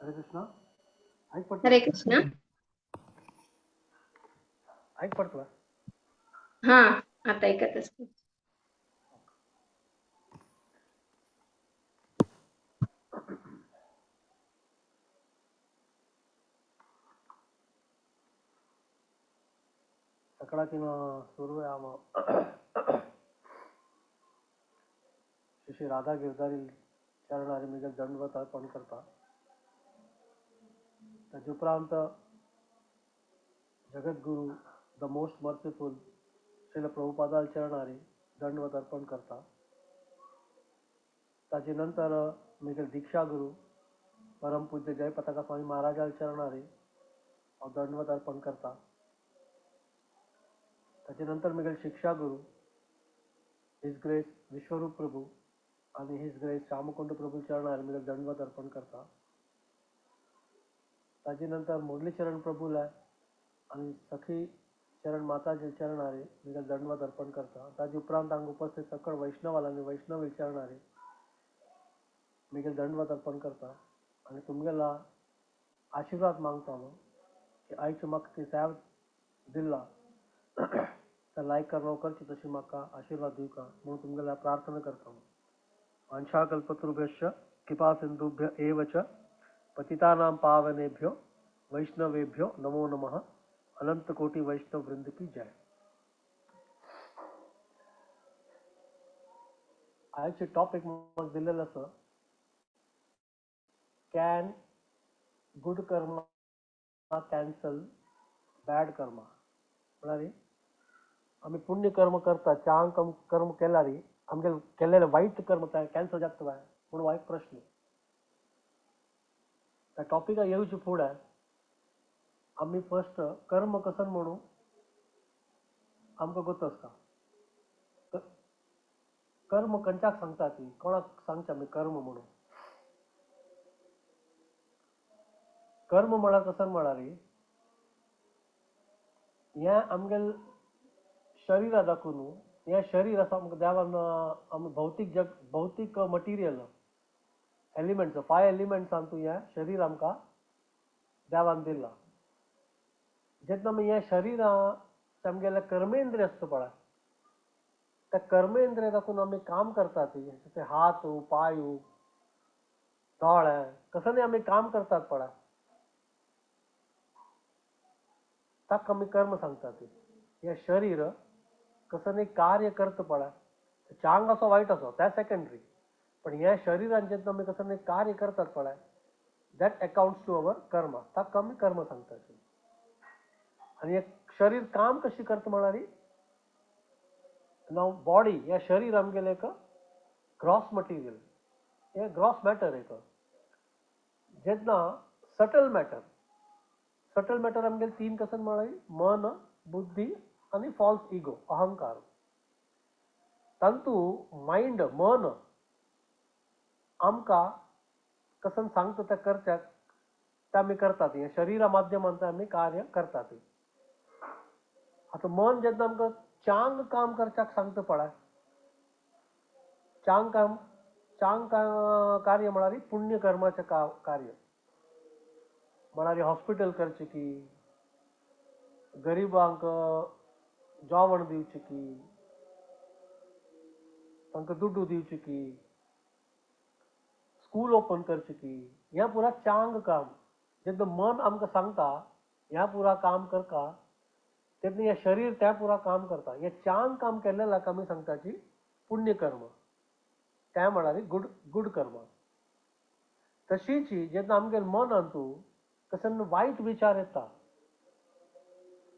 हरे कृष्णा. ऐक पडतो. हरे कृष्ण. ऐक पडतो. हा, आता ऐकत असते. सकाळाकिन सुरू आम श्री श्री राधा गिरधारी चरणारे मिगल दंडवत अर्पण करता. तदुपरांत जगद्गुरु the most merciful Srila प्रभुपादाल चरणारे दंडवत अर्पण करता. ताजे नंतर मिगल दीक्षा गुरु परमपूज्य जय पताका स्वामी महाराजाल चरणारे दंडवत अर्पण करता. त्याच्यानंतर मिगल शिक्षा गुरु his grace विश्वरूप प्रभू आणि his grace Shyamkund प्रभू चरणारे मिगल दंडवत अर्पण करता. त्याच्यानंतर मुरलीचरण प्रभूला आणि सखी चरण माताजी चरणारे मिगल दंडवत अर्पण करता. ताजे उपरांत हांगा उपस्थित सकळ वैष्णवाला आणि वैष्णव चरणारे मिगल दंडवत अर्पण करता. आणि तुमगेला आशीर्वाद मागता हांव की आयचे म्हाका ती सेव दिला तर लायक करना करची तशी म्हाका आशीर्वाद दिवका म्हणून तुमगेला प्रार्थना करता. वाञ्छाकल्पतरुभ्यश्च कृपा सिन्धुभ्य एव च पतितानां पावनेभ्यो वैष्णवेभ्यो नमो नमः. अनंत कोटि वैष्णव वृंद की जय. आयचे टॉपिक म्हाका दिलेलो आसा, can good karma cancel bad karma. म्हळ्यार आमी पुण्य कर्म करता, चांग कर्म केल्यार आमगे केल्लेले वायट कर्म कॅन्सल जाता काय म्हणून हो एक प्रश्न. त्या टॉपिका येवचे फुडें आमी फर्स्ट कर्म कसन म्हणून आमकां गोत आसता. कर्म खंयच्याक सांगता ती, कोणाक सांगचे आमी कर्म म्हणून? कर्म म्हळ्यार कसन म्हळ्यार हें आमगेलें शरीर दाखोवन न्हू, हें शरीर आसा आमकां देवान आमी भौतीक जग, भौतीक मटिरियल एलिमेंट्स, 5 एलिमेंट्सान तूं हें शरीर आमकां देवान दिलां. जेन्ना आमी हें शरीरा आमगेलें कर्मेंद्रिय आसता पळय, त्या कर्मेंद्रिय दाखोवन आमी काम करतात. ते हात, पांय, दोळे, कसं आमी काम करतात पळय, ताका आमी कर्म सांगतात. हें शरीर कसं कार्य करता पळय, चांग असो वायट असो त्या सेकंडरी, पण ह्या शरीरान जेन्ना आमी कसं कार्य करतात पळय, that accounts to our karma, ताका आमी कर्म सांगतात. आनी हें शरीर काम कशी करता म्हळ्यार नाव बॉडी, हें शरीर आमगेलें एक ग्रॉस मटिरियल, हें ग्रॉस मॅटर एक. जेन्ना सटल मॅटर, सटल मॅटर आमगेलें तीन कसन म्हळ्यार मन, बुद्धी आनी फॉल्स इगो, अहंकार. तांतू मायंड, मन आमकां कसन सांगता तें करच्याक तें आमी करतात. हें शरीरा माध्यमांतल्यान आमी कार्य करतात. आतां मन जेन्ना आमकां चांग काम करच्याक सांगता पळय, चांग काम, चांग कार्य म्हळ्यार पुण्य कर्माचें कार्य म्हळ्यार हॉस्पिटल करचें की, गरिबांक जेवण दिवचें की, तांकां दुड्डू दिवचें की, स्कूल ओपन करचें की, हें पुरा चांग काम. जेन्ना मन आमकां सांगता हें पुरा काम करका, तेन्ना हें शरीर तें पुरा काम करता. हें चांग काम केल्लें आमी सांगताची पुण्यकर्म, तें म्हळ्यार गुड, गुड कर्म. तशीच जेन्ना आमगेले मनांत कसन वायट विचार येता,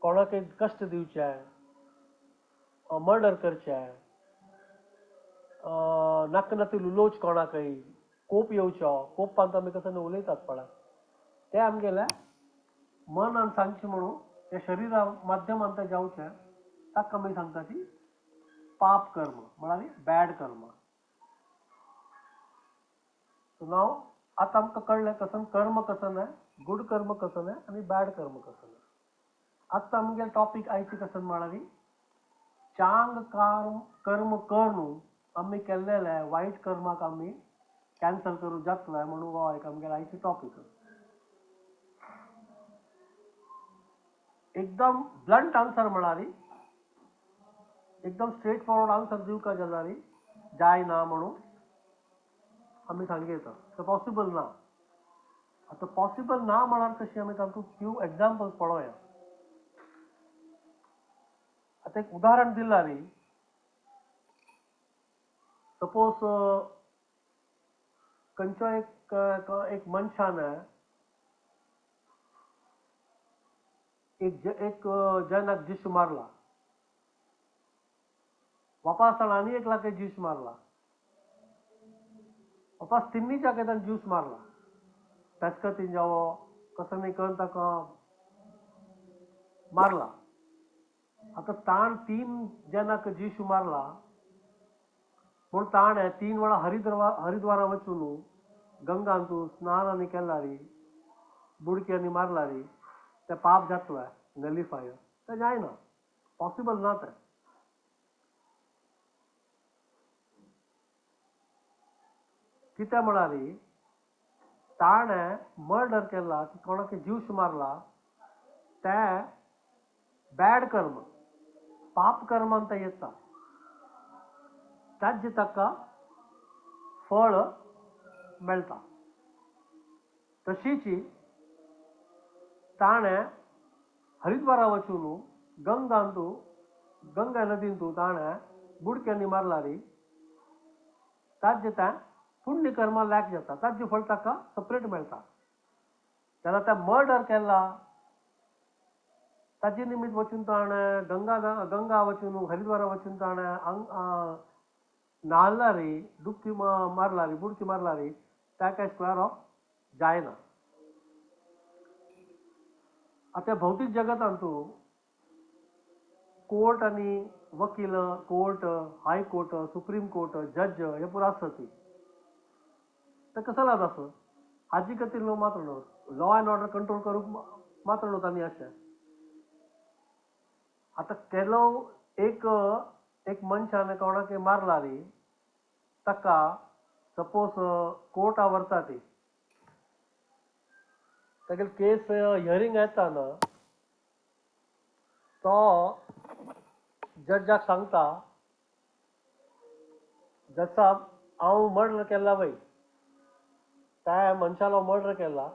कोणाकय कश्ट दिवचे, मर्डर करचे, नाका नाका उलोवचें कोणाकय, कोप येवचो, कोपांत आमी कसो उलयतात पळय, तें आमगेलें मनान सांगचें म्हणून त्या शरीरा माध्यमान तें जावचें, ताका आमी सांगता ती पाप कर्म म्हळ्यार बॅड कर्म. सो नाव आतां आमकां कळ्ळें कसन कर्म कसन आहे, गुड कर्म कसन आहे आनी बॅड कर्म कसन आहे. आतां आमगेलें टॉपीक आयची कसन म्हळ्यार चांग कर्म करून आमी केल्लेलें वायट कर्माक आमी कॅन्सल करूं जातलें म्हणून हो एक आमगेलो आयचो टॉपीक. एकदम ब्लंट आन्सर म्हळ्यार, एकदम स्ट्रेट फॉरवर्ड आन्सर दिवका जाल्यार जायना म्हणून आमी सांगू येता. तें पॉसिबल ना. आतां पॉसिबल ना म्हळ्यार कशें आमी तांकां फ्यू एग्जाम्पल्स पळोवया. आतां एक उदाहरण दिल्यार, सपोज खंयचो एक एक मनशान एक एक जनाक जीश मारला, वापास ताणें आनी एक लाख जीश मारला, वापास तिन्नी जागे ताणें ज्यूस मारला, पेस्कतीन जावो कसो न्ही करून ताका मारला. आतां ताण 3 जनाक जीश मारला पूण ताणें 3 वेळा हरिद्वारा वचून गंगांतू स्नान आनी केलारी बुडक्यांनी मारलारी तें पाप जातलें, नलिफाय तें जायना, पॉसिबल ना तें. कितें म्हळ्यार ताणें मर्डर केला की कोणाक ज्यूस मारला तें बॅड कर्म, पाप कर्मान तें येता, ताजें ताका फळ मेळटा. तशीच ताणें हरिद्वारा वचून गंगांतू गंगा नदींतू ताणें बुडक्यांनी मारलारी ताजें तें पुण्य कर्मा लॅक जाता, ताजें फळ ताका सपरेट मेळटा. जाल्यार तें मर्डर केला ताजे निमित्त वचून ताणें गंगा वचून हरिद्वारा वचून ताणें न्हालारी डुबकी मारलारी बुडकी मारलारी ताका स्क्वेअर ऑफ जायना. आतां भौतीक जगतांतू कोर्ट आनी वकील, court, high court, supreme court, जज हे पुरो आसता. ती तें कसो जाता आसो हाजी खातीर न्हू मात्र न्हू, लॉ एंड ऑर्डर कंट्रोल करूंक मात्र न्हू तांणी अशें. आतां केलो एक एक मनशान कोणाक मारला न्ही ताका सपोज कोर्टा व्हरता ती, तागेली केस हियरींग येता न्हू, तो जजाक सांगता, जज साहब हांव मर्डर केला वय, त्या मनशालो मर्डर केला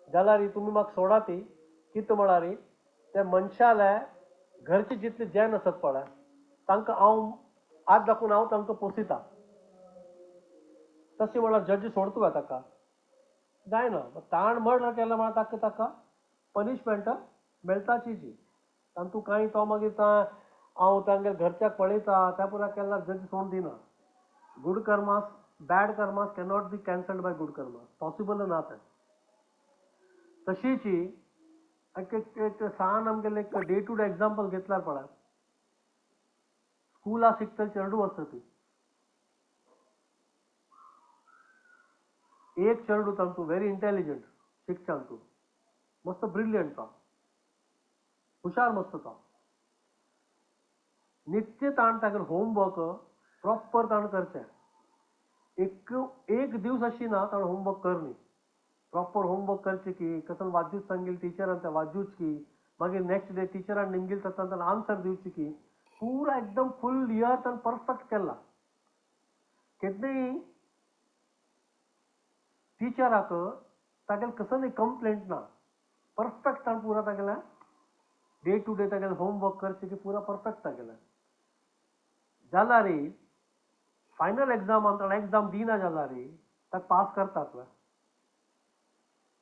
जाल्यार तुमी म्हाका सोडा ती. कितें म्हळ्यार त्या मनशाले घरचे जितले जन आसत पळय तांकां हांव हात दाखोवन हांव तांकां पोसिता. तशें म्हळ्यार जज सोडता ताका जायना. ताण मर्डर केला म्हळ्यार ताका ताका पनिशमेंट मेळटाची जी तातूंत कांय तो मागीर हांव तांगेर घरच्याक पळयता त्या पुरा केल्यार जज सोडून दिना. Good karmas, bad karmas cannot be cancelled by good karmas, possible ना तें. तशीच एक एक सान आमगेलें एक डे टू डे एग्जाम्पल घेतल्यार पळय, स्कुला शिकतले चेडूं आसता ती, एक चेडूं तांतू व्हेरी इंटेलिजंट शिकच्यान तूं मस्त ब्रिलियंट तो, हुशार मस्त तो, नित्य ताण तागेलें होमवर्क प्रॉपर ताणें करचें, एक एक दिवस अशी ना ताणें होमवर्क करनी, प्रॉपर होमवर्क करचें की कसो वाजूच सांगेल टिचरान तें वाजूच की, मागीर नेक्स्ट डे टिचरान निमगेल तातूंत ताणें आन्सर दिवची की, पुरा एकदम फूल इयर ताणें परफेक्ट केला. केन्नाय टिचराक तागेलें कसलें कंप्लेंट ना, परफेक्ट ताणें पुरा तागेलें डे टू डे तागेलें होमवर्क करचें की पुरा परफेक्ट तागेलें. जाल्यार फायनल एग्जामान ताणें एग्जाम दिना जाल्यार ताका पास करतात.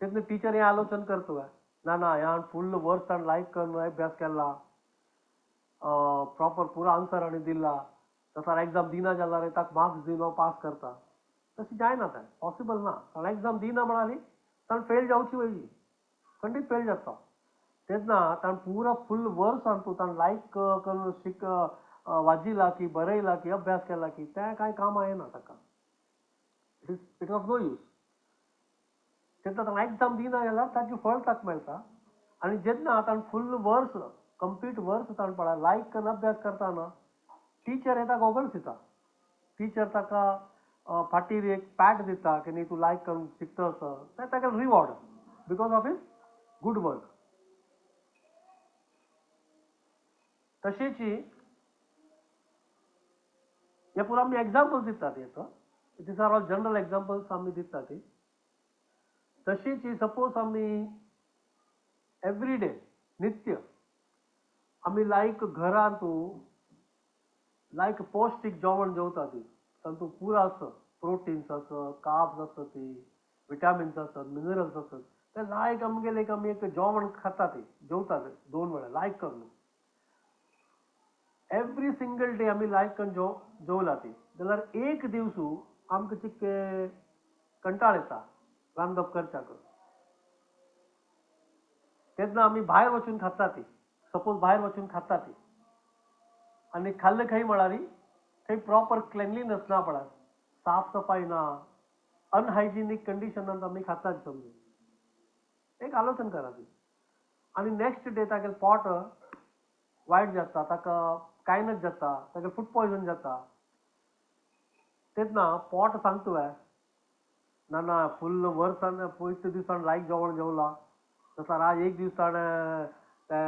तेन्ना टिचर हें आलोचन करता, ना ना ह्यान फुल्ल वर्स ताणें लायक करून अभ्यास केला, प्रॉपर पुरो आन्सर आनी दिला, तसो एग्जाम दिना जाल्यार ताका मार्क्स दिवन पास करता. तशें जायना तें, पॉसिबल ना. ताणें एग्जाम दिना म्हळ्यार ताणें फेल जावची वयली, खंडीत फेल जाता. तेन्ना ताणें पुरो फुल्ल वर्स तूं ताणें लायक करून शिक वाजिला की बरयला की अभ्यास केला की तें कांय कामां येना ताका, it is of no use. तेन्ना ताणें एग्जाम दिना जाल्यार ताचें फळ ताका मेळटा. आनी जेन्ना ताणें फुल्ल वर्स कंप्लीट वर्स ताणें पळय लायक करून अभ्यास करतना टिचर हे ताका ओगळस दिता, टिचर ताका फाटीर एक पॅट दिता की न्ही तूं लायक करून शिकता असो, तें ताका reward because of his good work. तशेंच हे पुरो आमी एग्जाम्पल्स दितात, येतो these are all general examples आमी दितात ती. तशीच सपोज आमी एवरी डे नित्य आमी लायक घरांत लायक पौश्टीक जेवण जेवता ती, तातूंत पुरो आसा, प्रोटिन्स आसा, कार्ब्स आसा, ती विटामिन्स आसत, मिनरल्स आसत, ते लायक आमगेले एक आमी एक जेवण खाता ती जेवतात 2 वेळा लायक करून एवरी सिंगल डे आमी लायक करून जेवला ती, जाल्यार एक दिवसू आमकां चिक्के कंटाळ येता रांदप करच्याक. तेन्ना आमी भायर वचून खाता ती, सपोज भायर वचून खाता ती आनी खाल्ले खंय म्हळ्यार थंय प्रॉपर क्लिनलीनस ना, पळय साफ सफाई ना, अनहायजिनीक कंडिशनान आमी खातात समजून एक आलोचन करा ती. आनी नेक्स्ट डे तागेले पोट वायट जाता, ताका कांयनच जाता, ताका फूड पॉयजन जाता. तेन्ना पोट सांगता तुवें ना ना फुल्ल वर्सान इतले दिसान लायक जेवण जेवला, तसल्यार आज एक दीस ताणें ते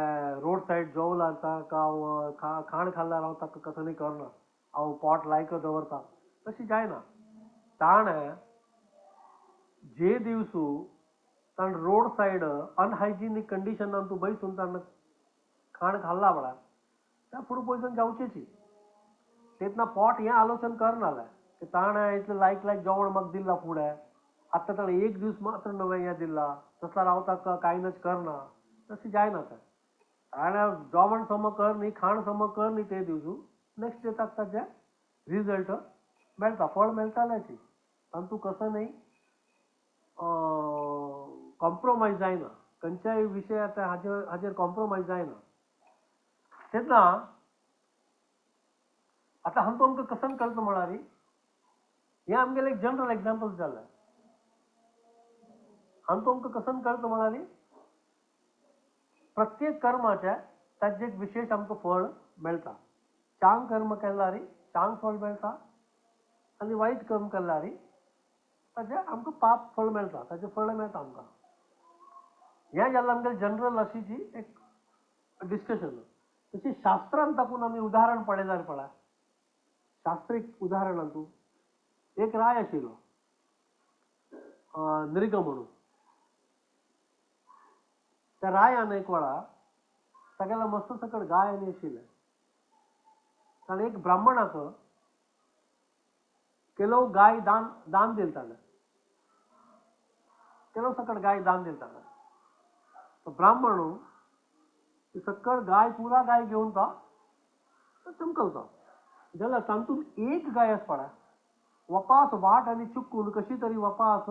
रोड सायड जेवला, ताका हांव खाण खाल्ल्यार हांव ताका कसली करना, हांव पोट लायक दवरता, तशें जायना. ताणें जे दिवसू ताणें रोड सायड अनहायजिनीक कंडिशनान तूं बैसून ताणें खाण खाल्ला पळय, त्या फूड पॉयजन जावचेची. तेन्ना पोट हें आलोचन करनालें की ताणें इतलें लायक लायक जेवण म्हाका दिलां फुडें, आतां ताणें एक दीस मात्र नवें हें दिलां, तसल्यार हांव ताका कांय नच करना, तशें जायना तें. ताणें जेवण सम कर न्ही, खाण सम कर न्ही ते दिवसू, नेक्स्ट डे ताका ताचें रिजल्ट मेळटा, फळ मेळटालेंच. तातूंत कसो न्ही कॉम्प्रोमायज जायना, खंयच्याय विशयाक हाजेर कॉम्प्रोमायज जायना. तेन्ना आतां हांव तुमकां कसन करता म्हळ्यार हें आमगेलें एक जनरल एग्जाम्पल जालें. हांव तुमकां कसन करता म्हळ्यार प्रत्येक कर्माचें ताजें एक विशेश आमकां फळ मेळटा. चांग कर्म केल्यार चांग फळ मेळटा आनी वायट कर्म केल्यार ताजें आमकां पाप फळ मेळटा, ताजें फळ मेळटा आमकां. हें जालें आमगेलें जनरल अशी जी एक डिस्कशन. तशी शास्त्रान ताकून आमी उदाहरण पळयल्यार पळय, शास्त्रीक उदाहरणान तूं एक राय आशिल्लो नृग म्हणून. त्या रायान एक वेळा तागेल्या मस्त सकट गाय आनी आशिल्लें. ताणें एक ब्राह्मणाक केलो गाय दान दान दिल ताणें, केलो सकट गाय दान दिल ताणें. तो ब्राह्मण ती सकट गाय पुरा गाय घेवन तो चमकलतो जाल्यार तातूंत एक गाय आसा पळय वपास वाट आनी चुकून कशी तरी वपास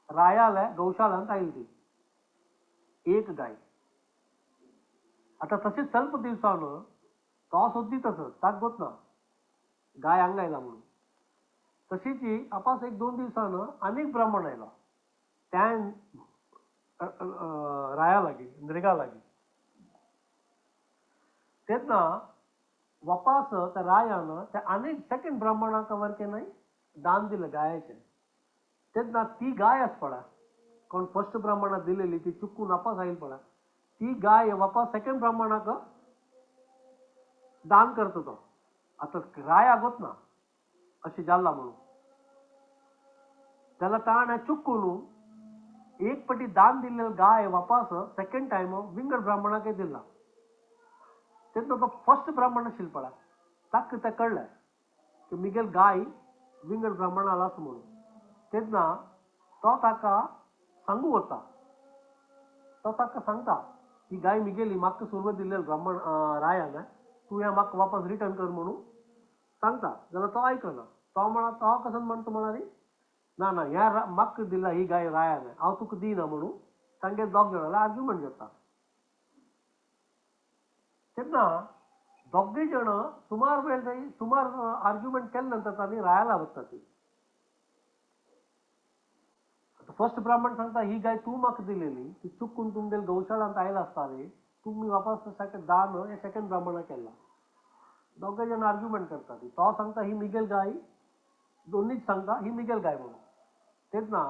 रायाले गौशालांत आयली ती एक गाय. आतां तशेंच स्वल्प दिवसान तो सोदीत आसत ताका गोत ना गाय हांगा आयला म्हणून. तशीच आपास 1-2 दिवसान आनीक ब्राह्मण आयलो त्या राया लागीं, नृगा लागीं. तेन्ना वापास त्या रायान त्या आनीक सेकंड ब्राह्मणाक वर केन्नाय दान दिलें गायेचें. तेन्ना ती गाय आसा पळय कोण फर्स्ट ब्राह्मणाक दिलेली ती चुकून वापास आयली पळय, ती गाय वापास सेकंड ब्राह्मणाक दान करता तो. आतां रायाक वतना अशें जाला म्हणून जाल्यार ताणें चुकून एक पटी दान दिल्ले गाय वापास सेकंड टायम विंगड ब्राह्मणाकय दिला. तेन्ना तो फर्स्ट ब्राह्मण आशिल्लो पळय ताका तें कळ्ळें की मिगेल गाय विंगड ब्राह्मणाला आसा म्हणून. तेन्ना तो ताका सांगू वता, तो ताका सांगता ही गाय मिगेली म्हाका सुरवेक दिल्ले ब्राह्मण रायान, तूं हें म्हाका वापस रिटर्न कर म्हणून सांगता. जाल्यार तो आयकना, तो म्हणा तो कसो म्हणटा म्हळ्यार ना ना ह्या म्हाका दिला ही गाय रायान हांव तुका दिना म्हणून तांगे दोग जाणां आर्ग्युमेंट जाता. तेन्ना दोगूय जाण सुमार वेळ जाय सुमार आर्ग्युमेंट केले नंतर तांणी रायाला वता ती. आतां फर्स्ट ब्राह्मण सांगता ही गाय तूं म्हाका दिलेली ती चुकून तुमगेले गौशाळांत आयला आसताली, तुमी वापस सेकंड दान हे सेकंड ब्राह्मणाक केला. दोगूय जाण आर्ग्युमेंट करता ती. तो सांगता ही मिगेल गाय, दोनीच सांगता ही मिगेल गाय म्हणून. तेन्ना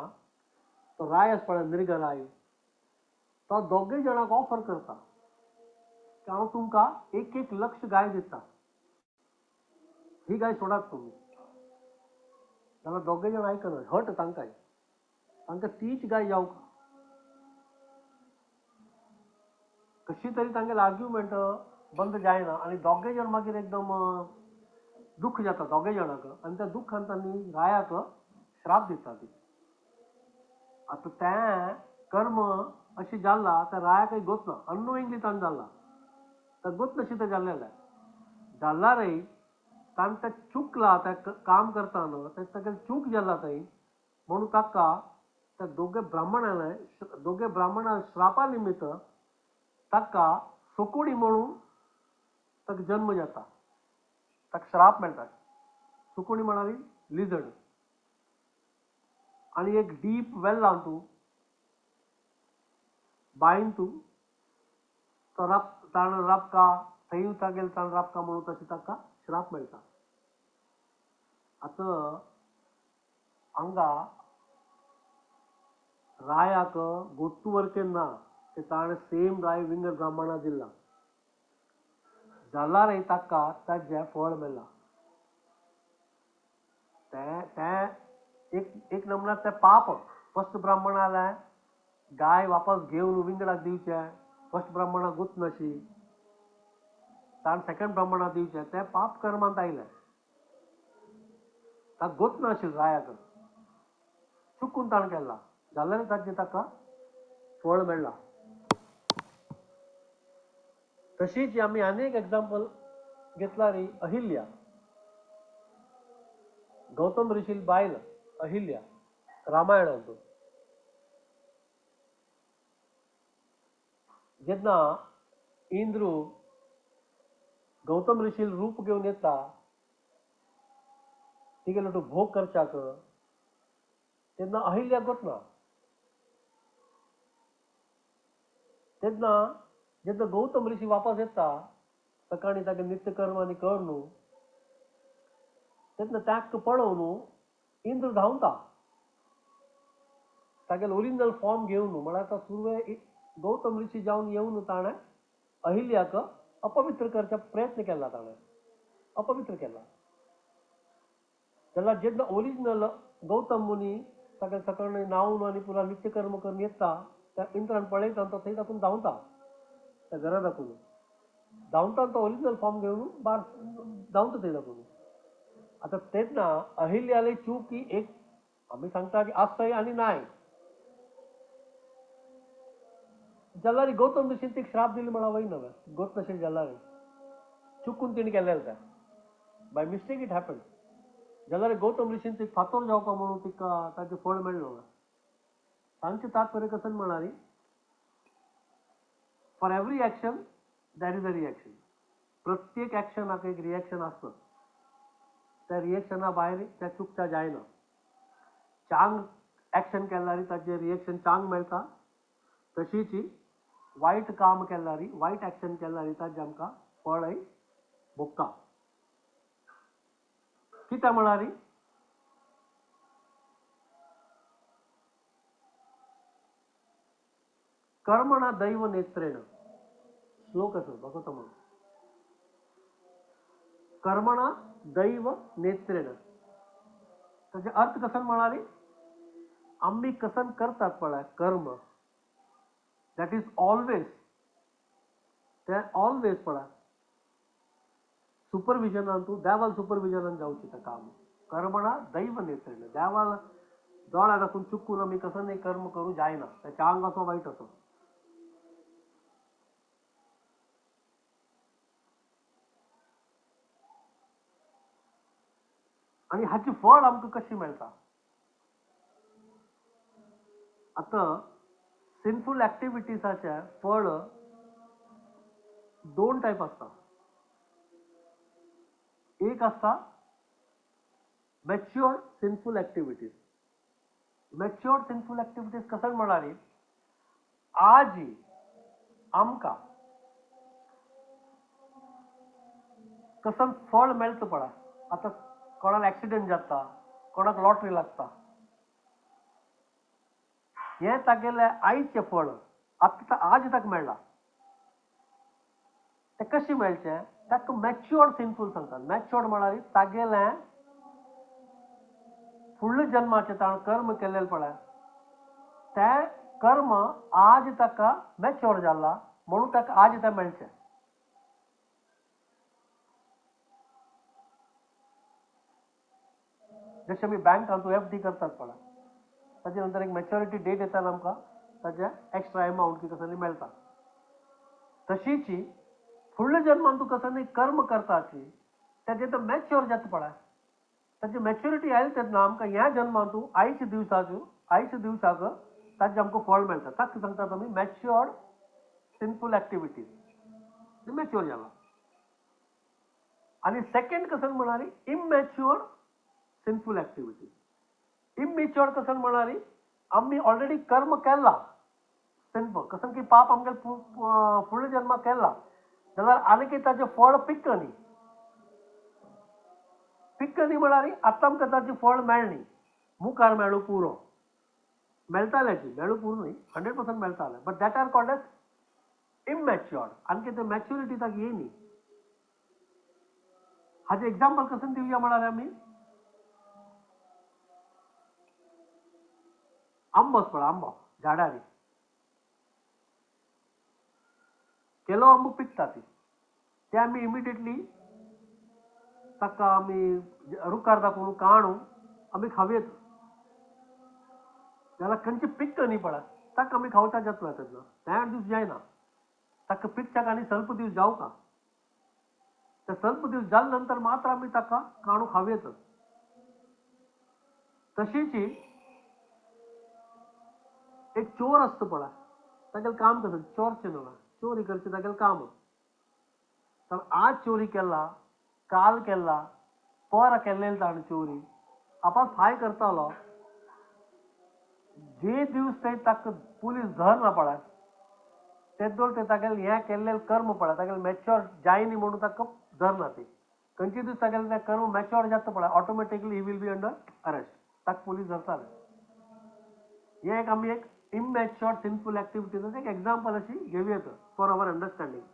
तो राय आसा पळय नृग राय, तो दोगूय जाणांक ऑफर करता की हांव तुमकां 1-1 लक्ष गाय दिता, ही गाय सोडात तुमी. जाल्यार दोगे जाण आयकना, हट तांकांय, तांकां तीच गाय जावंक. कशी तरी तांगेले आर्ग्युमेंट बंद जायना आनी दोगे जाण मागीर एकदम दुख्ख जाता दोगे जाणांक आनी त्या दुख्खान तांणी रायाक श्राप दिता ती. आतां तें कर्म अशें जालां त्या रायाकय गोत ना, अननोइंगली ताणें जालां, त्या गोत नशी तें जाल्लेलें जाल्यारय ताणें तें चुकलां, तें काम करतना तें तागेलें चूक जाला थंय, म्हणून ताका त्या दोगे ब्राह्मणान दोगे ब्राह्मणा श्रापा निमित्त ताका सुकुडी म्हणून ताका जन्म जाता, ताका श्राप मेळटा. सुकुडी म्हणाली लिजर्ड. आनी एक डीप वेल्लान तूं बांयन तूं तो राप ताण रापका थंय तागेले ताण रापका म्हणून तशें ताका श्राप मेळटा. आतां हांगा रायाक गोत्तू वरकेन ना ते ताणें सेम राय विंगड ब्राह्मणा दिला जाल्यारय ताका ताजें फळ मेळ्ळां. तें तें एक एक नमुना तें पाप फस्ट ब्राह्मणालें गाय वापस घेवन विंगडाक दिवचें, फस्ट ब्राह्मणाक गुत नाशी ताणें सेकंड ब्राह्मणाक दिवचें, तें पाप कर्मांत आयलें. ताका गोत नाशिल्लें रायाक, चुकून ताणें केलां जाल्यार ताजें ताका फळ मेळ्ळां. तशीच आमी आनी एक एग्जाम्पल घेतला रे, अहिल्या, गौतम ऋषील बायल अहिल्या रामायणांत. जेन्ना इंद्र गौतम ऋषील रूप घेवन येता तिगेलो तो भोग करच्याक तेन्ना अहिल्या गोतना. तेन्ना जेन्ना गौतम ऋषी वापस येता सकाळी तागे नित्यकर्म आनी कर न्हू, तेन्ना ताका पळोवन इंद्र धांवता तागेलो ओरिजिनल फॉर्म घेवन. म्हळ्यार आतां सुरवे गौतम ऋषी जावन येवन ताणें अहिल्याक अपवित्र करचा प्रयत्न केला, ताणें अपवित्र केला. जाल्यार जेन्ना ओरिजिनल गौतम मुनी ताका सकाळी न्हांवन आनी पुरा नित्यकर्म करून येता त्या इंद्रान पळयता तो थंय तातूंत धांवता, त्या घरा दाखोवन धांवता, तो ओरिजिनल फॉर्म घेवन बार धांवता थंय दाखोवन. आतां तेन्ना अहिल्याले चूक की एक आमी सांगता की आसताय आनी नाय, जाल्यार गौतम ऋषीन तिका श्राप दिली म्हणा वय नव्हे गोत नशें जाल्यार चुकून तिणें केलेलें तें, बाय मिस्टेक it happen. जाल्यार गौतम ऋषीन तिका फातोर जावपा म्हणून तिका ताचें फळ मेळ्ळें ना. सांगचें तात्पर्य कशें म्हळ्यार for every action there is a reaction. प्रत्येक एक्शनाक एक रिएक्शन आसता, त्या रिएक्शना भायर त्या चुकच्या जायना. चांग एक्शन केल्यार ताचें रिएक्शन चांग मेळटा, तशीच वायट काम केल्यार वायट एक्शन केल्यार ताजें आमकां फळय भोगता. कित्याक म्हळ्यार कर्मणा दैव नेत्रेण श्लोक आसा भगवत म्हणून, कर्मणा दैव नेत्रेण ताचे अर्थ कसन म्हळ्यार आमी कसन करतात पळय कर्म, that is always, तें ऑलवेज पळय सुपरविजनान तूं देवाल सुपरविजनान जावचें तें काम. कर्मणा दैव नेत्रेण, देवाल दोळ्या दाखून चुकून आमी कसन एक कर्म करूं जायना, तें चांग असो वायट असो. आनी हाचें फळ आमकां कशें मेळटा? आतां सिनफूल एक्टिविटीजाचें फळ दोन टायप आसता. एक आसता mature sinful activities. Mature sinful activities कशें म्हळ्यार आज आमकां कसन फळ मेळटा पळय. आतां कोणाक एक्सिडंट जाता, कोणाक लॉटरी लागता, हें तागेलें आयचें फळ आतां आज ताका मेळ्ळां. तें कशें मेळचें? ताका मॅच्युअर्ड सिनफूल सांगतात. मॅच्युअर्ड म्हळ्यार तागेलें फुडल्या जन्माचें ताणें कर्म केल्लें पळय, तें कर्म आज ताका मॅच्युअर जाला म्हणून ताका आज तें मेळचें. जशें आमी बँकांत एफ डी करतात पळय, ताजे नंतर एक मॅच्युरिटी डेट येता आमकां ताजें एक्स्ट्रा एमावंट की कसली मेळटा. तशीच फुडल्या जन्मान तूं कसली कर्म करताची ताजें तो मॅच्युअर जाता पळय, ताजी मॅच्युरिटी आयली तेन्ना आमकां ह्या जन्मान तूं आयच्या दिवसाक ताजें आमकां फळ मेळटा. ताका सांगतात आमी मॅच्युअर्ड सिनफूल एक्टिविटीज, मॅच्युअर जाला. आनी सेकंड कसं म्हळ्यार इमॅच्युअर्ड सिनफूल एक्टिविटीज. इमॅच्युअर्ड कसं म्हळ्यार आमी ऑलरेडी कर्म केला सिनफूल, कसं की पाप आमगे फुडल्या जन्माक केला जाल्यार आनीक ताजें फळ पिकनी पिकनी म्हळ्यार आतां आमकां ताजें फळ मेळनी, मुखार मेळू पुरो मेळटालें, मेळू पुरो न्ही, 100% मेळटालें, but that are called as immatured. आणखी ते मॅच्युरिटी ताका येयनी. हाजें एग्जाम्पल कसं दिवया म्हळ्यार आमी आंबोच पळय, आंबो झाडांनी केलो आंबो पिकता ती, ते आमी इमिडिएटली ताका आमी रुखार दाखोवन काणू आमी खावयेत जाल्यार खंयची पिकता न्ही पळय ताका आमी खावच्या जातलो तेन्ना त्या दीस जायना, ताका पिकच्याक आनी स्वल्प दीस जावका, ते स्वल्प दीस जाले नंतर मात्र आमी ताका काणू खावयेत. तशीच एक चोर आसता पळय, तागेलें काम कसं चोरचें न्हू, चोरी करचें तागेलें काम. तर आज चोरी केला, काल केला, पर केल्लें ताणें चोरी, आपण फाय करतालो, जे दिवस ते ताका पुलीस धरना पळय तेदोळ ते तागेलें हें केल्लें कर्म पळय तागेलें मॅच्युअर जायनी म्हणून ताका धरना ती. खंयचे दीस तागेलें तें कर्म मॅच्युअर जाता पळय automatically he will be under arrest, ताका पुलीस धरताले. हें एक आमी एक इमॅच्युअर सिनफूल एक्टिविटीज एक एग्जाम्पल अशी घेवया फॉर our understanding.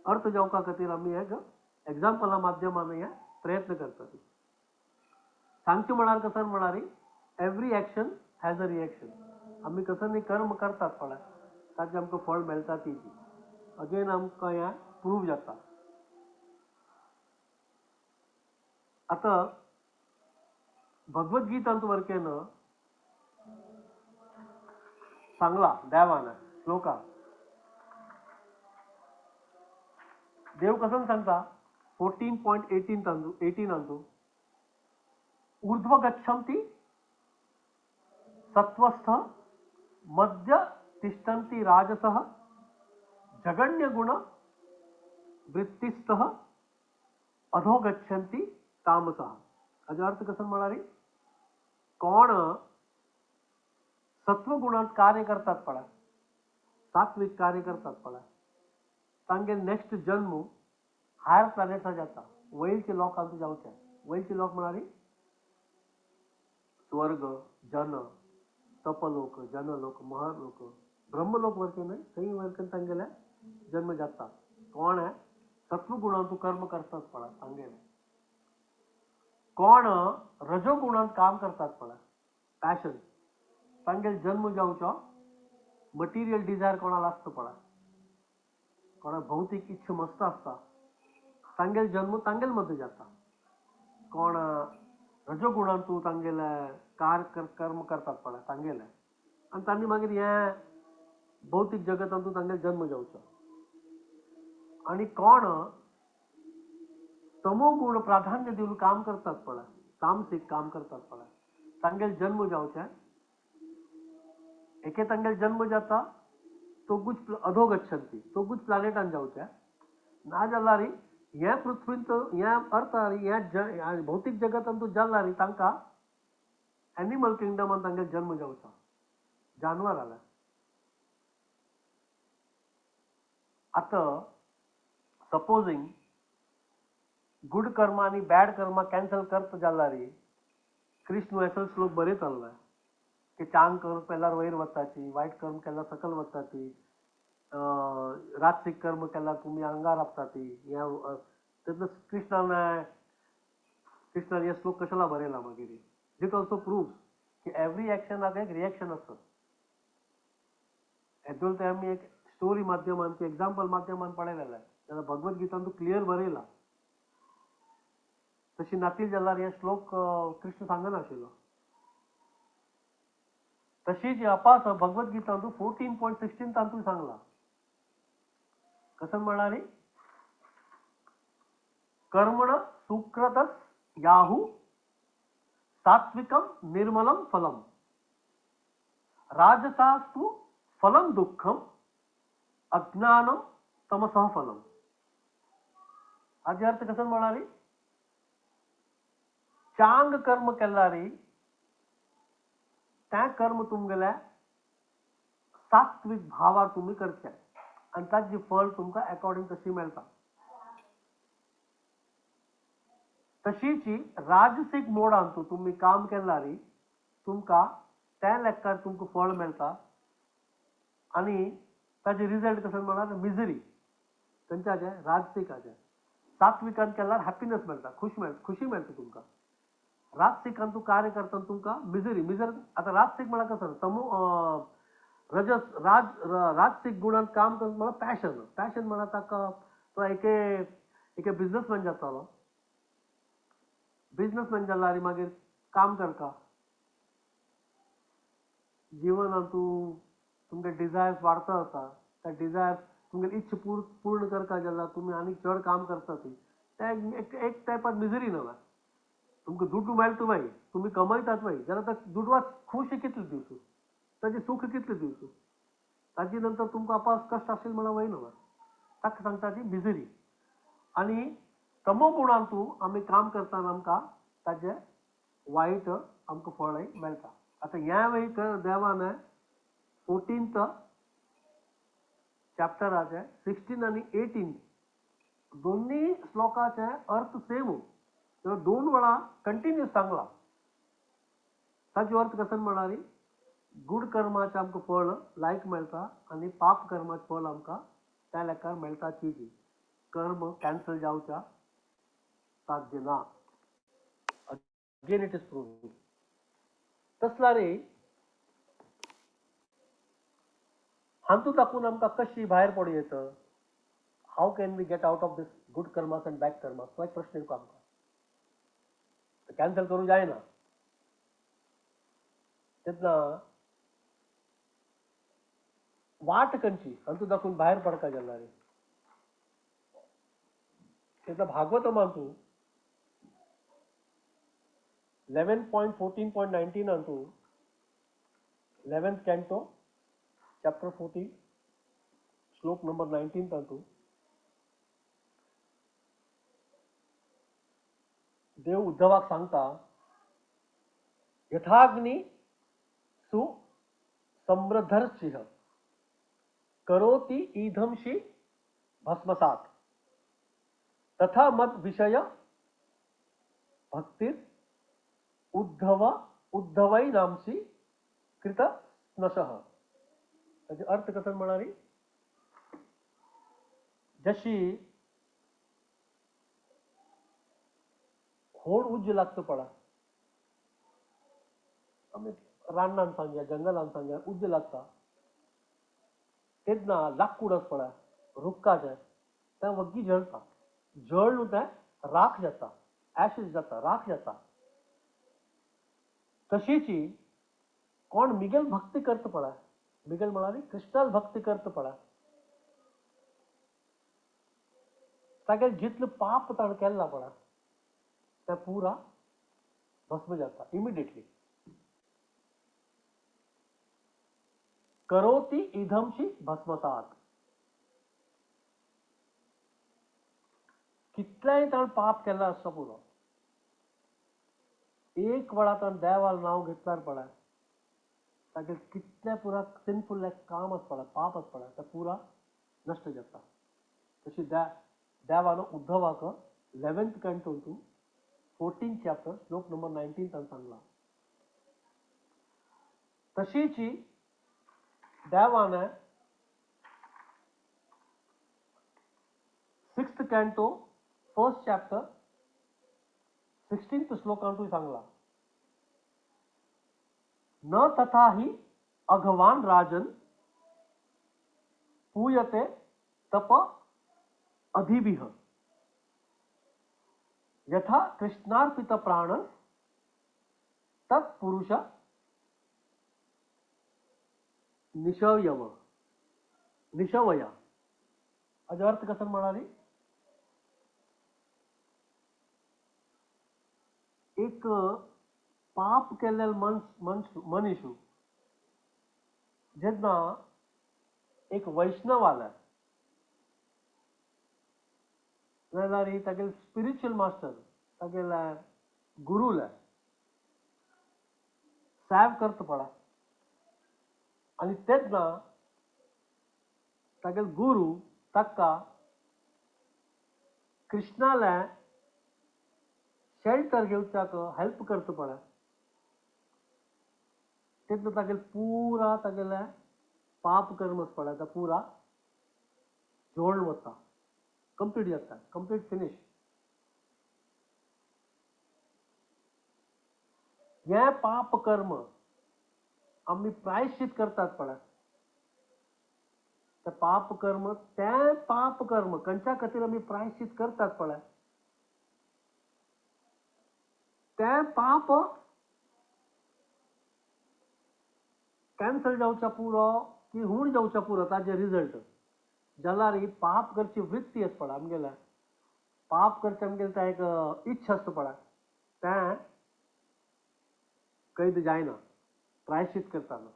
अर्थ जावपा खातीर आमी एक एग्जाम्पला माध्यमान हे प्रयत्न करतात. सांगचें म्हळ्यार कसं म्हळ्यार every action has a reaction. आमी कसं न्ही कर्म करतात पळय ताजें आमकां फळ मेळटा ती अगेन आमकां हें प्रूव जाता. आतां भगवद्गीतांत वरकेन सांगला देवान श्लोका, देव कसं सांगता 14.18 अंतु ऊर्ध्व गच्छन्ति सत्वस्थ मध्य तिष्ठन्ति राजसः जघन्य गुण वृत्तिस्थः अधो गच्छन्ति तामसः. हाजो अर्थ कसं म्हळ्यार कोण सत्वगुणांत कार्य करतात पळय, सात्विक कार्य करतात पळय, तांगे नेक्स्ट जन्म हायर प्लॅनेट्सां जाता, वयलचे लोक जावचे. वयलचे लोक म्हळ्यार स्वर्ग, जन, तपलोक, जनलोक, महरलोक, ब्रह्मलोक वरके न्हय थंय वरकेन तांगेले जन्म जाता. कोण सत्वगुणांत कर्म करतात पळय तांगेले. कोण रजोगुणांत काम करतात पळय, पॅशन, तांगेले जन्म जावचो मटिरियल डिझायर कोणाक आसता पळय, कोणाक भौतीक इच्छा मस्त आसता, तांगेले जन्म तांगेले मदें जाता. कोण रजोगुणांतू तांगेले कार कर्म करतात पळय तांगेले, आनी तांणी मागीर हें भौतीक जगतांतू तांगेले जन्म जावचो. आनी कोण तमोगुण प्राधान्य दिवन काम करतात पळय, तामसीक काम करतात पळय, तांगेले जन्म जावचे एके तांगेले जन्म जाता तोगूच अधोगच्छन्ति, तोगूच प्लॅनेटान जावचे. ना जाल्यार ह्या पृथ्वींत ह्या अर्थार ह्या भौतीक जगतांत जाल्यार तांकां एनिमल किंगडमान तांगेले जन्म जावचो, जानवर आल्या. आतां सपोजींग गुड कर्म आनी बॅड कर्म कॅन्सल करता जाल्यार कृष्ण असो श्लोक बरें चल्ला की चांग कर्म केल्यार वयर वताची, वायट कर्म केल्यार सकल वताची, राजसीक कर्म केल्यार तुमी आंगार आपता ती ह्या तेन्ना कृष्णान कृष्णान हे श्लोक कशाला बरयला मागीर. It also proves की एवरी एक्शनाक एक रिएक्शन आसता. हेदोळ ते आमी एक स्टोरी माध्यमान की एग्जाम्पल माध्यमान पळयलेलें जाल्यार भगवद गीतान तूं क्लियर बरयला. तशी नातील जाल्यार हे श्लोक कृष्ण सांगनाशिल्लो. तशीच अपास भगवद गीतांतू 14.16 तांतूय सांगला. कसं म्हणाली कर्मण सुक्रतस याहू सात्विकम निर्मलम फलम राजसास्तु फलम दुःखम अज्ञानम तमसः फलम. हाजे अर्थ कसं म्हणाली चांग कर्म केल्यारी त्या कर्म तुमगेल्या सात्विक भावार तुमी करचे आनी ताजी फळ तुमकां अकॉर्डिंग तशी मेळटा. तशीची राजसीक मोडांतू तुमी काम केल्यारी तुमकां त्या लेखार तुमकां फळ मेळटा आनी ताजे रिजल्ट कसं म्हळ्यार मिजरी तांच्याचे राजसिकाचे. सात्विकान केल्यार हॅपीनेस मेळटा, खुश मेळटा, खुशी मेळटा तुमकां. राजसिकान तूं कार्य करतना तुमकां मिजरी मिजर. आतां राजसीक म्हळ्यार कसं तमो रजस राज राजसीक गुणान काम करता म्हळ्यार पॅशन. पॅशन म्हळ्यार ताका तो एके एके बिजनसमॅन जातालो. बिजनसमॅन जाल्यार मागीर काम करता जिवनांत तूं तुमगे डिजायर्स वाडता आसा त्या डिजायर्स तुमगे इच्छा पूर्ण करता जाल्यार तुमी आनीक चड काम करता ती तें एक टायपान मिजरी न्हय. तुमकां दुडू मेळटा मागीर तुमी कमयतात मागीर जाल्यार त्या दुडवाक खुशी कितले दिवचो, ताजें सूख कितलें दिवचो, ताजे नंतर तुमकां अपास कश्ट आशिल्ले म्हणल्यार वयना ताका सांगता ती मिजरी. आनी तमो गुणांतू आमी काम करतना आमकां ताजें वायट आमकां फळय मेळटा. आतां ह्या वेळी देवान 14th चॅप्टराचे 16 आनी 18 दोन्ही श्लोकाचे अर्थ सेम दोन वेळा कंटिन्यूस सांगला. ताजो अर्थ कसो म्हळ्यार गूड कर्माचें आमकां फळ लायक मेळटा आनी पाप कर्माचें फळ आमकां त्या लेखार मेळटा. चीज कर्म कॅन्सल जावच्या साध्य ना. Again it is proving. तसला रे हातूंत दाखोवन आमकां कशी भायर पडूं येता, how can we get out of this good karmas and bad karmas, तो एक प्रश्न येवपा आमकां. कॅन्सल करूंक जायना. तेन्ना वाट खंयची हातूंत दाखोवन भायर पडका जाल्यार तेन्ना भागवतमांतू 11.14.19 अंतू 11th canto chapter 14 श्लोक नंबर 19 अंतू देव उद्धवाक सांगता यथाग्नि सु समृद्धर्षिः करोति ईधमशी भस्मसात् तथा मद विषय भक्तिर उद्धव उद्धवै नामशी कृत स्नशः. ताजो अर्थ कसो म्हणाली जशी होड उज्ज लागता पळा आमी रानान सांगया जंगलान सांगया उज्ज लागता तेन्ना लाकूड आसा पळय रुखाचें तें वग्गी जळटा. जळ न्हू तें राख जाता, एशेज जाता, राख जाता. तशीची कोण मिगेल भक्ती करता पळय, मिगेल म्हळ्यार कृष्णाल भक्ती करता पळय, तागेलें जितलें पाप ताणें केल्लां पळय तें पुरा भस्म जाता इमिडिएटली. करोति इदमशी भस्मसात. कितलेंय ताणें पाप केल्लें आसता पुरो, एक वेळा ताणें देवालें नांव घेतल्यार पळय तागेलें कितलें पुरा सिनफूल काम आसा पळय, पाप आसा पळय तें पुरा नश्ट जाता. तशी देवान उद्धवाक 11th canto to 14th chapter श्लोक नंबर 19 ताणें सांगला. तशीची देवान 6th canto 1st chapter 16th श्लोकांतूय सांगला, न तथा हि अघवान राजन पूयते तप अधिभिः यथा कृष्णार्पित प्राण तत्पुरुष निशयव निशवया. हाजो अर्थ कसो म्हणाली, एक पाप केल्ले मनीस जेन्ना एक वैष्णव आला जाल्यार तागेले स्पिरिच्युअल मास्टर तागेले गुरूला सेव करता पडा आनी तेन्ना तागेले गुरू ताका कृष्णाले शेल्टर घेवच्याक हेल्प करता पडा. तेन्ना तागेले पुरा तागेले पाप कर्म पडा तो पुरा जोड वता, कंप्लीट जाता, कंप्लीट फिनिश. हें पाप कर्म आमी प्रायश्चित करतात पळय, ते पाप कर्म, तें पाप कर्म खंयच्या खातीर आमी प्रायश्चित करतात पळय, तें पाप कॅन्सल जावच्या पुरो की हूण जावच्या पुरो ताजें रिजल्ट. जाल्यार ही पाप करची वृत्ती आसता पळय आमगेल्या, पाप करचें आमगेलें तें एक इच्छा आसता पळय, तें कैद जायना प्रायश्चित करताना.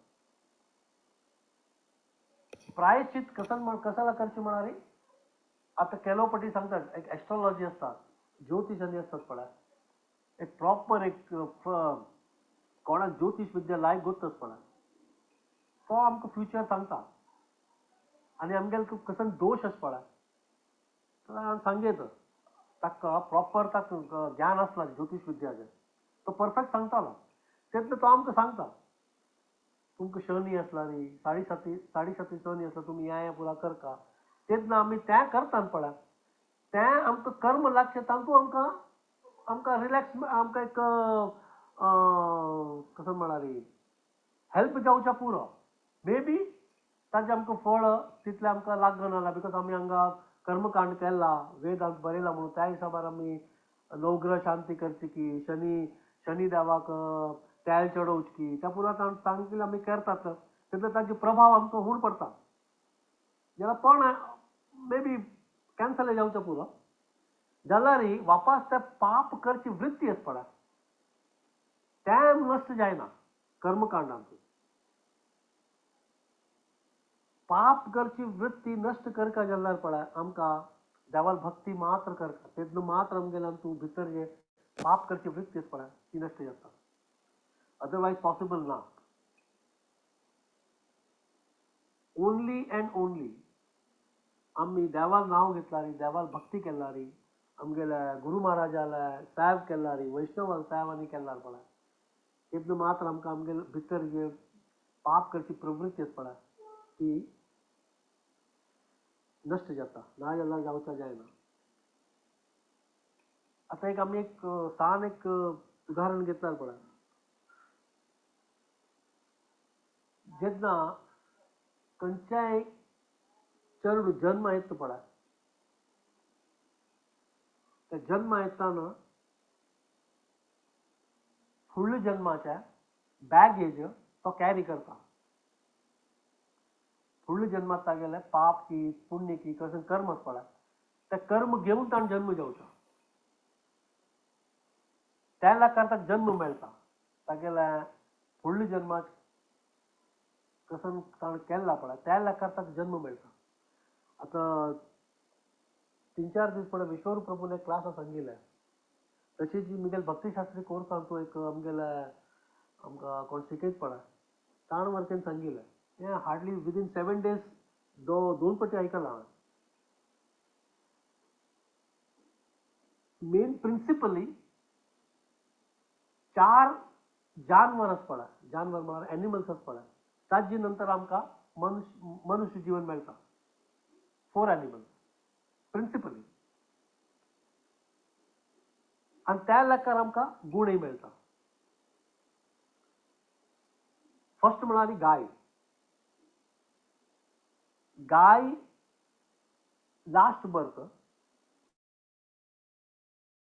प्रायश्चित कसन कसाला करची म्हणाली, आतां केलो पटी सांगतात, एक एस्ट्रोलॉजी आसता, ज्योतिश आनी आसतात पळय, एक प्रॉपर एक कोणाक ज्योतिश विद्या लायक गोत्त आसता पळय, तो आमकां फ्युचर सांगता आनी आमगेले कसन दोश आसता पळय तो सांगयत, ताका प्रॉपर ताका ज्ञान आसला ज्योतिश विद्याचें, तो परफेक्ट सांगतालो. तेन्ना तो आमकां सांगता तुमकां शनी आसला न्ही, साडे साती शनी आसला, तुमी ह्या पुरा करता. तेन्ना आमी तें करतात पळय, तें आमकां कर्म लागचें तातूंत आमकां आमकां रिलॅक्स, आमकां एक कसो म्हळ्यार हेल्प जावच्या पुरो. मे बी ताजें आमकां फळ तितलें आमकां लागना, because आमी हांगा कर्मकांड केला, वेदांत बरयला म्हणून त्या हिशोबार आमी नवग्रह शांती करची की, शनी शनी देवाक तेल चडोवची की, त्या पुरा सांगिल्लें आमी करतात, तेन्ना ताजो प्रभाव आमकां हूण पडटा. जाल्यार पण मे बी कॅन्सल जावचो पुरो, जाल्यार वापस ते पाप करची वृत्ती आसता पळय तें नश्ट जायना कर्मकांडांत. पाप करची वृत्ती नश्ट करका जाल्यार पळय आमकां देवाल भक्ती मात्र करका, तेन्ना मात्र आमगेल्यान तूं भितर जे पाप करची वृत्ती आसता पळय ती नश्ट जाता, अदरवायज पॉसिबल ना. ओनली अँड ओनली आमी देवाल नांव घेतला रे, देवाल भक्ती केला रे, आमगेल्या गुरू महाराजाला साहेब केला रे, वैष्णवाल साहेब आनी केला पळय, तेन्ना मात्र आमकां आमगेले भितर जे पाप करची प्रवृत्ती आसता पळय ती नश्ट जाता, ना जाल्यार जावचा जायना. आतां एक आमी एक सान एक उदाहरण घेतल्यार पळय, जेन्ना खंयच्याय चेडूं जन्म येता पळय, त्या जन्म येताना फुडल्या जन्माच्या बॅगेज तो कॅरी करता. फुडल्या जन्मात तागेलें पाप की पुण्य की कसं कर्म आसता पळय, तें कर्म घेवन ताणें जन्म घेवचो, त्या लेखार ताका जन्म मेळटा. तागेल्या फुडल्या जन्माक कसन ताणें केल्ला पळय त्या लेखार ताका जन्म मेळटा. आतां 3-4 दीस पळय विश्वरूप प्रभून एक क्लास सांगिल्लें, तशीच मुगेले भक्तिशास्त्री कोर्सान तो एक आमगेले आमकां कोण शिकयत पळय ताण वर्केन सांगिल्लें, हें हार्डली विदीन 7 डेज दोन पटी आयकलां हांवें. मेन प्रिंसिपली 4 जानवर आसता पळय, जानवर म्हळ्यार एनिमल्स आसता पळय, ताजे नंतर आमकां मनुष्य जीवन मेळटा. 4 एनिमल्स, प्रिंसिपली. आनी त्या लेखार आमकां गुणय मेळटा. फर्स्ट म्हळ्यार गाय. गाय लास्ट बर्थ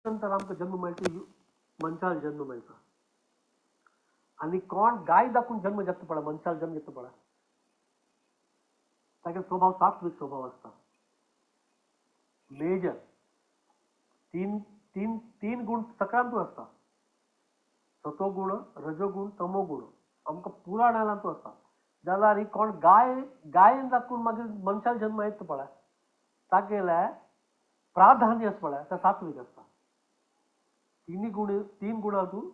नंतर आमकां जन्म मेळटा, मनशाल जन्म मेळटा. आनी कोण गाय दाखून जन्म घेता पळय, मनशाल जन्म घेता पळय, तागे स्वभाव सात्विक स्वभाव आसता. मेजर तीन तीन तीन गुण सगळ्यांतू आसता, सतोगुण, रजोगुण, तमोगुण आमकां पुराणांतू आसता. जाल्यार कोण गाय गायन दाखून मागीर मनशाल जन्म येता पळय, तागेले प्राधान्य आसा पळय ते सात्विक आसता. तिनी गुण, तीन गुणांतू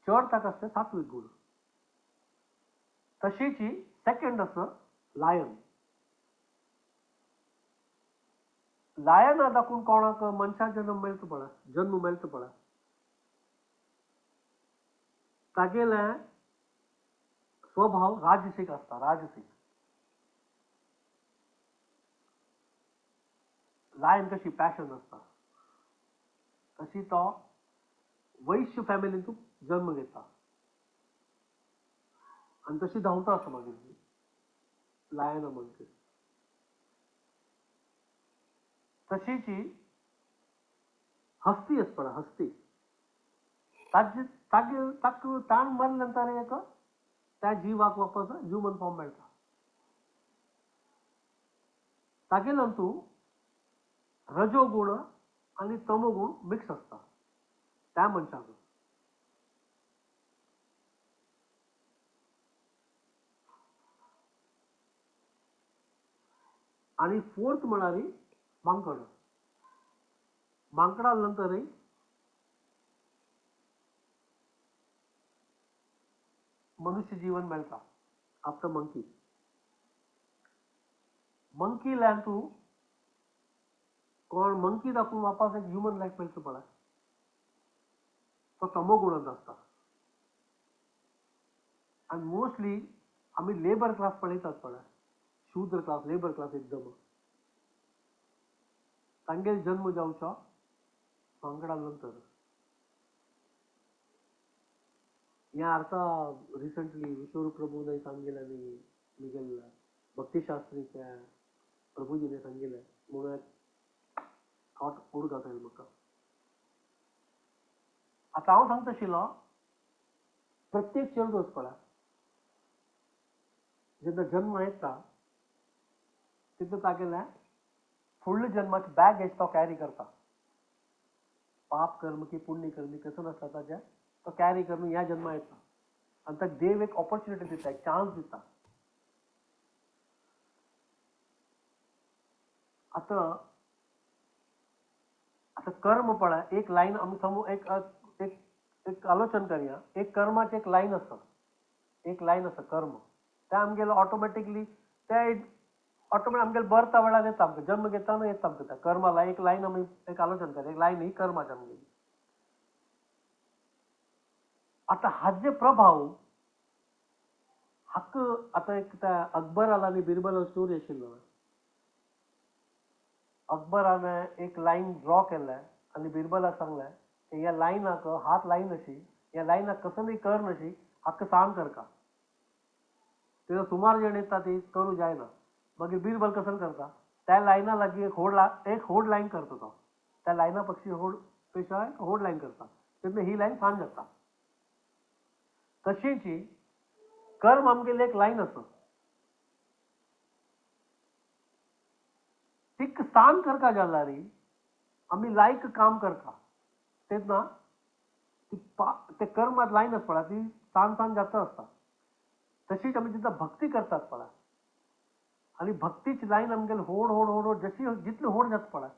चड ताका आसता सात्विक गुण. तशीच सेकंड आसा लायन. लायना दाखून कोणाक मनशाक जन्म मेळटा पळय, जन्म मेळटा पळय, तागेले स्वभाव राजसीक आसता. राजसीक लायन कशी पॅशन आसता तशी तो वैश्य फॅमिलींतू जन्म घेता आनी तशी धांवता आसता मागीर लायना म्हणटा. तशीच हस्ती आसता पळय, हस्ती ताजे तागे ताका ताण मारले नंतर एक त्या जिवाक वापस ह्युमन फॉर्म मेळटा. तागे नंतर रजोगुण आनी तमोगुण मिक्स आसता त्या मनशाक. आनी फोर्थ म्हळ्यार मांकड. मांकडा नंतरय मनुष्य जीवन मेळटा आफ्टर मंकी. मंकी ल्यान तूं कोण मंकी दाखोवन वापस एक ह्युमन लायफ मेळटा पळय, तो तमो गुणांत आसता. आनी मोस्टली आमी लेबर क्लास पळयतात पळय, शूद्र क्लास, लेबर क्लास एकदम, तांगेल जन्म जावचो मांकडा नंतर. ह्या अर्था रिसंटली विश्वरूप प्रभूने सांगितलं आनी मिगेल भक्तिशास्त्रीच्या प्रभुजीने सांगितलं म्हणून थॉट उडगास आयलो म्हाका. आतां हांव सांगता आशिल्लो प्रत्येक चेडूं आसा पळय जेन्ना जन्म येता तेन्ना तागेलें फुडल्या जन्माचे बॅगेज तो कॅरी करता. पाप कर्म की पुण्य कर्म कसो नासता ताजें तो कॅरी करून ह्या जन्मा येता आनी ताका देव एक ऑपॉर्च्युनिटी दिता, एक चान्स दिता. आतां आतां कर्म पळय एक लायन आमी समज एक एक एक आलोचन करया. एक कर्माचें एक लायन आसा, एक लायन आसा कर्म, तें आमगेलें ऑटोमॅटिकली तें ऑटोमॅटिक आमगेलें बर्था वेळार येता, आमकां जन्म घेतना येता आमकां त्या कर्माला एक लायन आमी एक आलोचन करया, एक लायन ही कर्माची आमगेली. आतां हाजे प्रभाव हाका आतां एक त्या अकबराला आनी बिरबला स्टोरी आशिल्लो. अकबरान एक लायन ड्रॉ केल्लें आनी बिरबलाक सांगलें की ह्या लायनाक हात लायन अशी, ह्या लायनाक कसली कर अशी हाका सांग करका, तेन्ना सुमार जाण येता ती करूं जायना. मागीर बिरबल कसो करता, त्या लायना लागीं एक होड एक होड लायन करता तो, त्या लायना पक्षी होड पेशा एक होड लायन करता, तेन्ना ही लायन सांग जाता. तशीच कर्म आमगेली एक लायन आसा, तिका सांग करका जाल्यार आमी लायक काम करता तेन्ना ती ते कर्मात लायन आसा पळय ती सान सान जाता आसता. तशीच आमी जेन्ना भक्ती करतात पळय आनी भक्तीची लायन आमगेली होड होड होड होड जशी जितली होड जाता पळय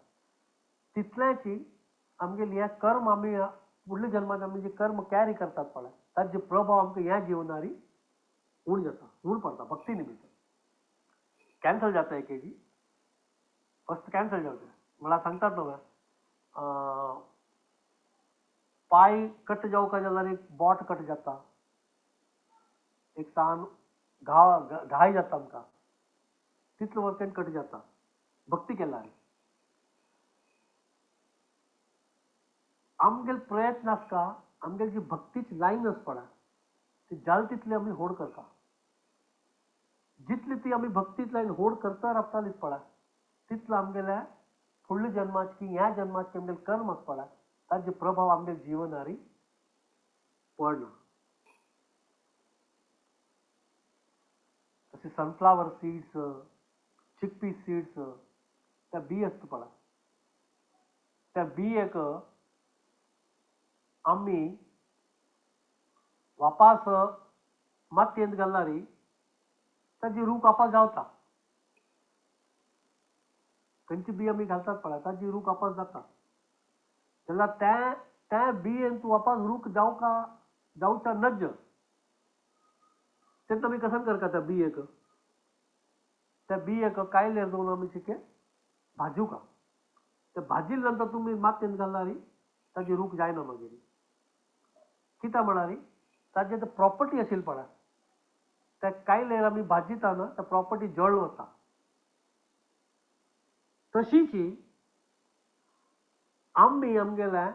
तितल्याची आमगेली ह्या कर्म आमी फुडल्या जन्मात आमी जे कर्म कॅरी करतात पळय ताजे प्रभाव आमकां ह्या जिवनारी उण जाता, उण पडटा. भक्ती निमित्त कॅन्सल जाता एक एक फस्ट कॅन्सल जावचें म्हळ्यार सांगतात न्हू पांय कट जावका जाल्यार एक बोट कट जाता, एक सान घाव घाय जाता आमकां, तितलो वर्केन कट जाता भक्ती केल्यार. आमगेले प्रयत्न आसता, आमगेली जी भक्तीची लायन आसता पळय ती जाल तितली आमी होड करता. जितली ती आमी भक्तीची लायन होड करता रावतालीच पळय तितलो आमगेल्या फुडल्या जन्माच की ह्या जन्माच की आमगेले कर्म आसता पळय ताजे प्रभाव आमगेले जिवनारी पडना. तशें सनफ्लावर सीड्स, चिकपी सीड्स, त्या बी आसता पळय त्या बियेक आमी वापास मातयेंत घालनारी ताजी रूख वापास जावता. खंयची बी आमी घालतात पळय ताजी रूख वापास जाता. जाल्यार त्या त्या बियेन तूं वापास रूख जावका जावचा नज तेन्ना आमी कसन करता त्या बियेक, त्या बियेक कायलेर दवरून आमी चिके भाजूका. ते भाजिले नंतर तुमी मातयेन घालनारी ताजी रूख जायना मागीर. कित्याक म्हळ्यार ताजे ते प्रॉपर्टी आशिल्ली पळय त्या कायलेर आमी भाजिता ना त्या प्रॉपर्टी जळ वता. तशीच आमी आमगेल्या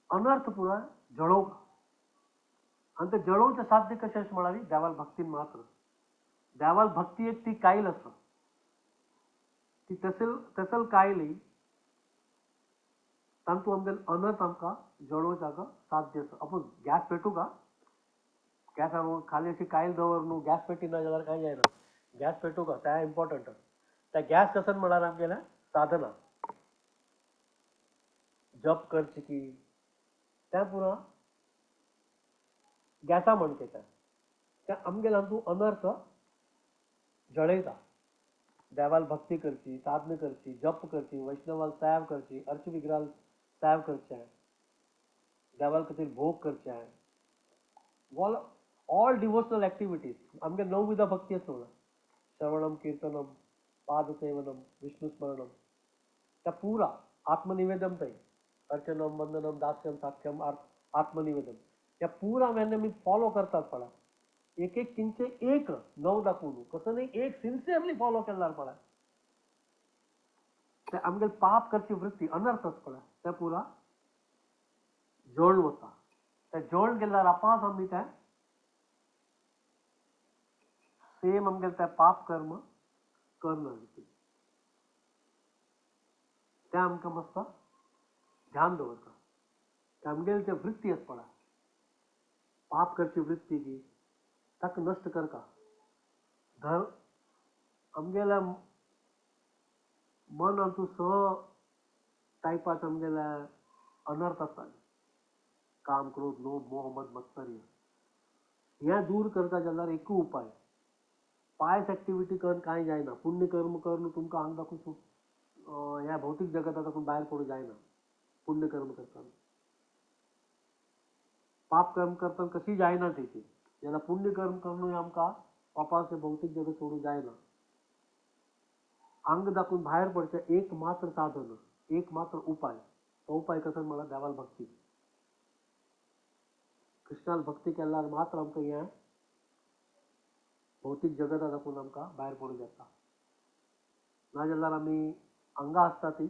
अनर्थ पुराय जळोवका. आनी ते जळोवचें साध्य कशें अशें म्हळ्यार देवाल भक्तीन मात्र. देवाल भक्ती एक ती कायल आसा, ती तसल तसल कायली तांतू आमगेले अनर्थ आमकां जळोवच्याक साध्य आसा. आपूण गॅस पेटू का, गॅस खाली अशी कायल दवर न्हू, गॅस पेटी ना जाल्यार कांय जायना. गॅस पेटू का त्या इम्पॉर्टंट. त्या गॅस कसन म्हळ्यार आमगेल्या साधना जप करची की त्या पुरा गॅसा म्हणचे त्या आमगेल्या तूं अनर्थ जळयता. देवाल भक्ती करची, साधना करची, जप करची, वैष्णवाल सेव करची, अर्च विग्रहाल सेव करचें, देवाल खातीर भोग करचें, ऑल ऑल डिवोशनल एक्टिविटीज. आमगे नवविधा भक्ती आसा म्हणल्यार श्रवणम, कीर्तनम, पादसेवनम, विष्णु स्मरणम, त्या पुरा आत्मनिवेदन थंय अर्चनम, वंदनम, दास्यम, साख्यम, आत्मनिवेदन ह्या पुरा मेन्य आमी फॉलो करतात पळय. एक एक किंचे एक नव दाखोवन कसो न्ही एक सिन्सियरली फॉलो केल्यार पळय ते आमगेले पाप करची वृत्ती अनर्थ आसता पळय ते पुरा जळ वता. ते जळ गेल्यार आपास आमी ते सेम आमगेले ते पाप कर्म करना. तें आमकां मस्त ध्यान दवरता. ते आमगेले ते वृत्ती आसता पळय पाप करची वृत्ती की ताका नश्ट करता. धर आमगेल्या मनांतू स टायपाच आमगेल्या अनर्थ आसता, काम, क्रोध, लोभ, मोह, मद, मत्सर्य. हें दूर करता जाल्यार एकूच उपाय, पायस एक्टिविटी करून कांय जायना. पुण्यकर्म करून तुमकां आंग दाखोवन ह्या भौतीक जगता दाखोवन भायर पडूंक जायना. पुण्यकर्म करतना पाप कर्म करतना कशी जायना तेची, जाल्यार पुण्यकर्म करून आमकां वापास हें भौतीक जगत सोडूंक जायना. आंग दाखोवन भायर पडचें एक मात्र साधन, एक मात्र उपाय. तो उपाय कसो म्हळ्यार देवाल भक्ती. कृष्णाल भक्ती केल्यार मात्र आमकां हें भौतीक जगता दाखोवन आमकां भायर पडूंक जाता. नाजाल्यार आमी आंगां आसता ती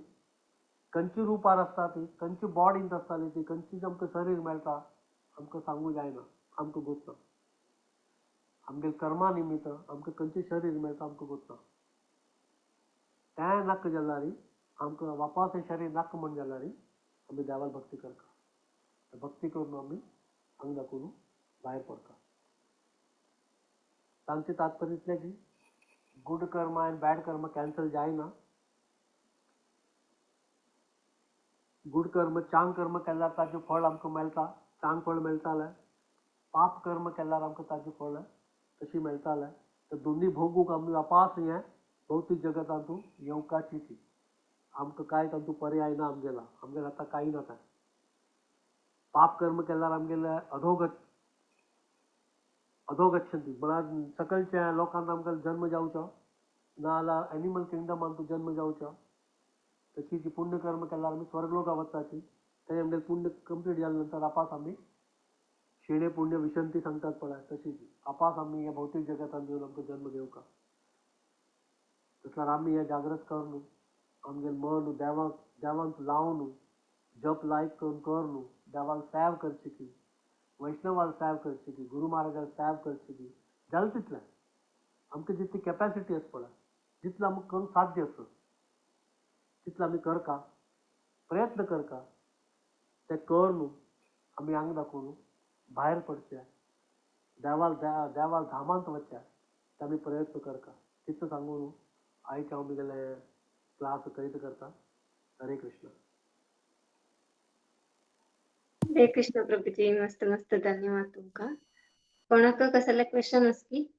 खंयच्या रुपार आसता ती, खंयच्या बॉडींत आसताली ती, खंयची आमकां शरीर मेळटा आमकां सांगूंक जायना, आमकां गोत्ता. आमगेले कर्मा निमित्त आमकां खंयचें शरीर मेळटा आमकां गोत्ता. तें नाका जाल्यार आमकां वापास हें शरीर नाका म्हण जाल्यार आमी देवाक भक्ती करता. भक्ती करून आमी आंग दाखोवन भायर पडटा. तांचें तात्पर्य इतलें की गुड कर्म आनी बॅड कर्म कॅन्सल जायना. गुड कर्म चांग कर्म केल्यार ताजें फळ आमकां मेळटा, चांग फळ मेळटालें. पाप कर्म केल्यार आमकां ताजें फळ तशी मेळटालें. तर दोनूय भोगूंक आमी वापास हें भौतीक जगतांतू येवकाची ती आमकां कांय तातूंत पर्याय ना. आमगेला आमगेला आतां कांय ना. पाप कर्म केल्यार आमगेले अधोगत अधोगच्छंती म्हळ्यार सकलच्या लोकांत आमकां जन्म जावचो ना जाल्यार एनिमल किंगडमान तूं जन्म जावचो. तशी ती पुण्यकर्म केल्यार आमी स्वर्गलोका वचपाची. तें आमगेलें पुण्य कंप्लीट जाले नंतर आपास आमी क्षीणे पुण्य विशंती सांगतात पळय तशीच आपास आमी ह्या भौतीक जगतांत येवन आमकां जन्म घेवका. तसल्यार आमी हें जागृत करून आमगेलें मन देवाक देवांक लावन जप लायक करून कर न्हू, देवाक सेव करची की, वैष्णवाक सेव करची की, गुरू महाराजाक सेव करची की, जालें तितलें. आमकां जितली कॅपॅसिटी आसा पळय, जितलें आमकां करूंक साध्य आसा तितलें आमी करका, प्रयत्न करका. तें कर न्हू आमी हांगा दाखोवन भायर पडचे, देवाल देवाल धामांत वचचे, ते आमी प्रयत्न करका. तितलें सांगून न्हू आयज हांव म्हगेले क्लास करीत करता. हरे कृष्ण. हरे कृष्ण प्रभुजी, मस्त मस्त, धन्यवाद तुमका. कोणाक कसले क्वेश्चन आसकी?